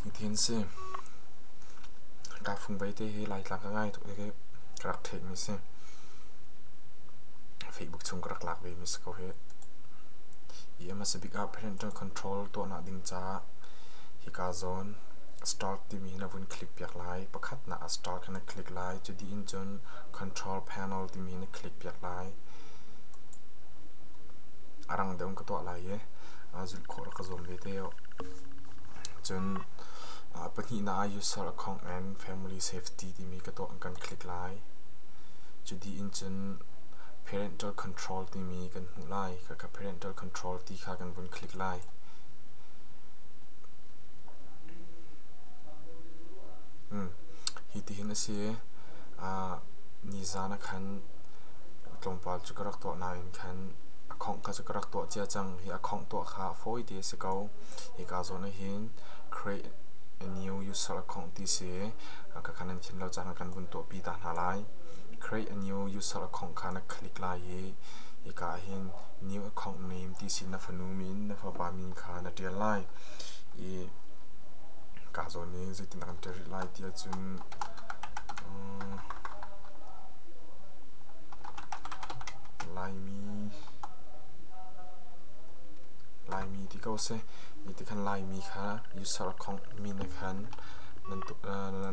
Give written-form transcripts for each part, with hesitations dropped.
Hitin si. Ka fungvei te hi Laitlang ka ngai tuk i ka rak theihmi si. Facebook chung ka rak lak ve mi si ko hi. I a hmasa bik ah parental control tuahnak ding caah hika zawn start timi hi na vun click piak lai. Pakhatnak ah start kha na click lai. Cu dih in cun control panel timi hi na click piak lai. A rang deuh in ka tuah lai i zulh khawh rak ka zuam ve te. Cun pahnihnak ah user account and family safety timi ka tuah kan click lai. Cu dih in cun parental control timi kan hmuh lai. Khakha parental control ti kha kan vun click lai. Hi ti hin a si. Nizan ah khan tlawmpal cu ka rak tuah nain khan a khongh kha cu ka rak tuah cia cang. Hi a khongh tuah kha fawi te a si ko. Hika zawn ah hin create a new user account ti si. Khakha nan thin lo caan kan vun tuahpi ta hna lai. Create a new user account kha na click lai i hika ah hin new account name ti si na fanu min na fapa min kha na ṭial lai. I ka zawn i zeitin kan ṭial rih lai ti ahcun Laimi Laimi ti ko seh. Hi ti khan Laimi kha user account min ah khan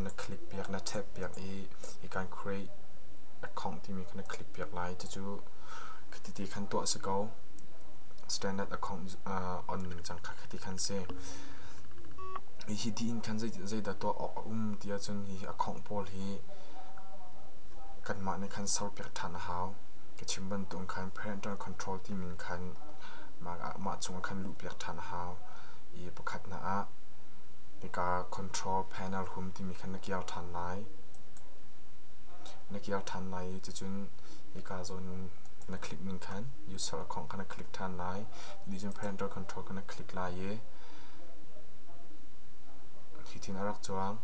na click piak na tap piak i hi kan create account timi kha na click piak lai. Cucu khati ti khan tuah si ko. Standard account on ning cang kha khati khan si. Hi ti in khan zeidah tuah awk a um ti ahcun hi account pawl hi kanmah nih khan serpiak ṭhan a hau. Ka chim bantuk khan parental control timi khan mah chungah khan luhpiak ṭhan a hau. I pakhatnak ah hika control panel hum timi khan na kir ṭhan lai. Na kir ṭhan lai i cucun hika zawn na click ning khan user account kha na click ṭhan lai. Cuticun parental control kha na click lai i hitin a rak cuang.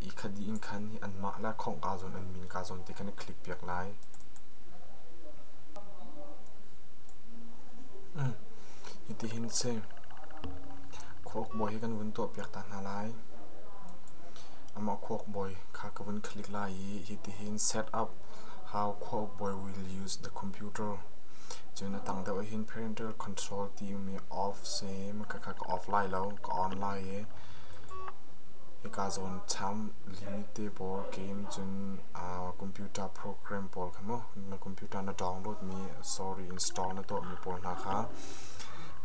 I khat dih in khan anmah le khongh kaa zawn an min kaa zawn ti kha na click piak lai. Hitihin si. Khuauk bawi hi kan vun tuahpiak ta hna lai. Amah khuauk bawi kha ka vun click lai i hitihin set up how khuauk bawi will use the computer. Cun a tang deuh ahhin parental control timi off si. Khakha ka off lai lo, ka on lai i hika zawn cham limit te pawl game cun computer program pawl kha mu na computer na download mi sorry install na tuah mi pawl hna kha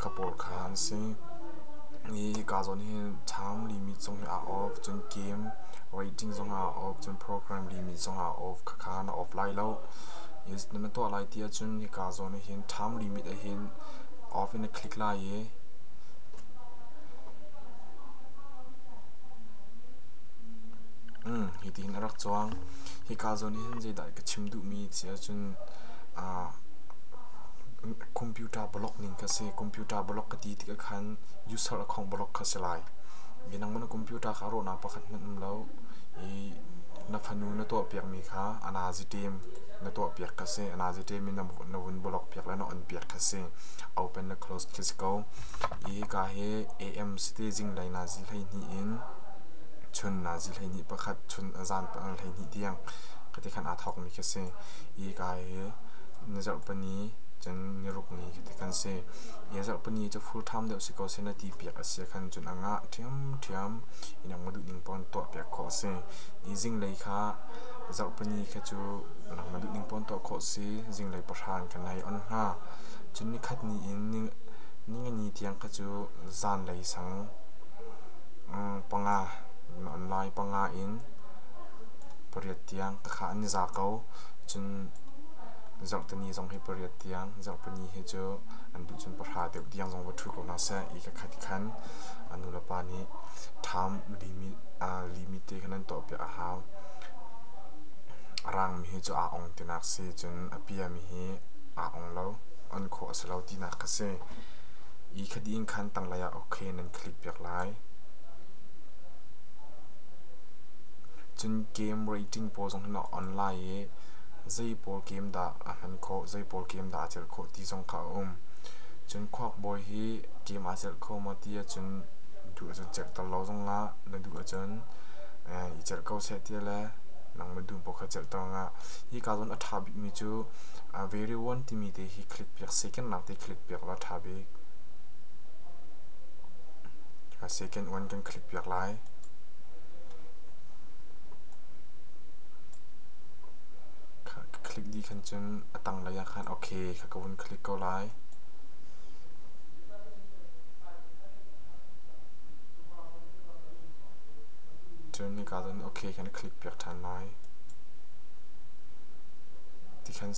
kha pawl kha an si. Hi hika zawn hi time limit zong hi aa off cun game rating zong aa off cun program limit zong aa off khakha na off lai lo. Na tuah lai ti ahcun hika zawn ah hin time limit ah hin off in na click lai i Hitihin a rak cuang. Hika zawn hin zeidah ka chim duhmi ti ahcun computer block ning kha si. Computer block ka ti tikah khan user account block kha si lai. Mi nangmah na computer kha rawhnak pakhat hmanh um lo i na fanu na tuahpiakmi kha a nazi team na tuahpiak kha si. A nazi team in na vun block piak le na on piak kha si. Open le close khi si ko. I hika hi AM city zinglei nazi 12 in chun nazi 21 chun zan 12 tiang khati khan aa thawkmi khi si. I ka hi ni zarhpini cun ni ruk ni khati kan si. I zarhpini cu full time deuh si ko seh na ti piak a si khan cun a ngah ṭhiamṭhiam i nangmah duh ning paoh in tuah piak khawh a si. I zinglei kha zarhpini kha cu nangmah duh ning paoh in tuah khawh a si. Zinglei pahra in kan hei on hnga. Cun nikhat ni in ningani tiang kha cu zanlei sang panga online panga in pariat tiang ka kha an i za ko. Cun zarhteni zong hi pariat tiang, zarhpini hi cu an duh cun pahra deuh tiang zong va ṭhu ko hna seh. I ka khat khan a nulepa nih ṭham limit te khan an tuahpiak a hau. A rangmi hi cu aa ong tinak si. Cun a piami hi aa ong lo, on khawh a si lo tinak kha si. I khati in khan tanglei ah okay nan click piak lai. Cun game rating pawl zong hi na on lai i zei pawl game dah a hman khawh, zei pawl game dah aa celh khawh ti zong kha a um. Cun khuakbawi hi game aa celh kho maw ti ahcun Duh ahcun celhter lo zongah na duh ahcun i celh ko seh ti le nangmah duh paoh kha celhter ngah. Hika zawn a ṭha bikmi cu very one timi te hi click piak second nak te click piak law a ṭha bik. Second one kan click piak lai. Ka click dih khan cun a tanglei ah khan okay kha ka vun click ko lai. Cun hika cun okay kan click piak ṭhan lai. Ti khan.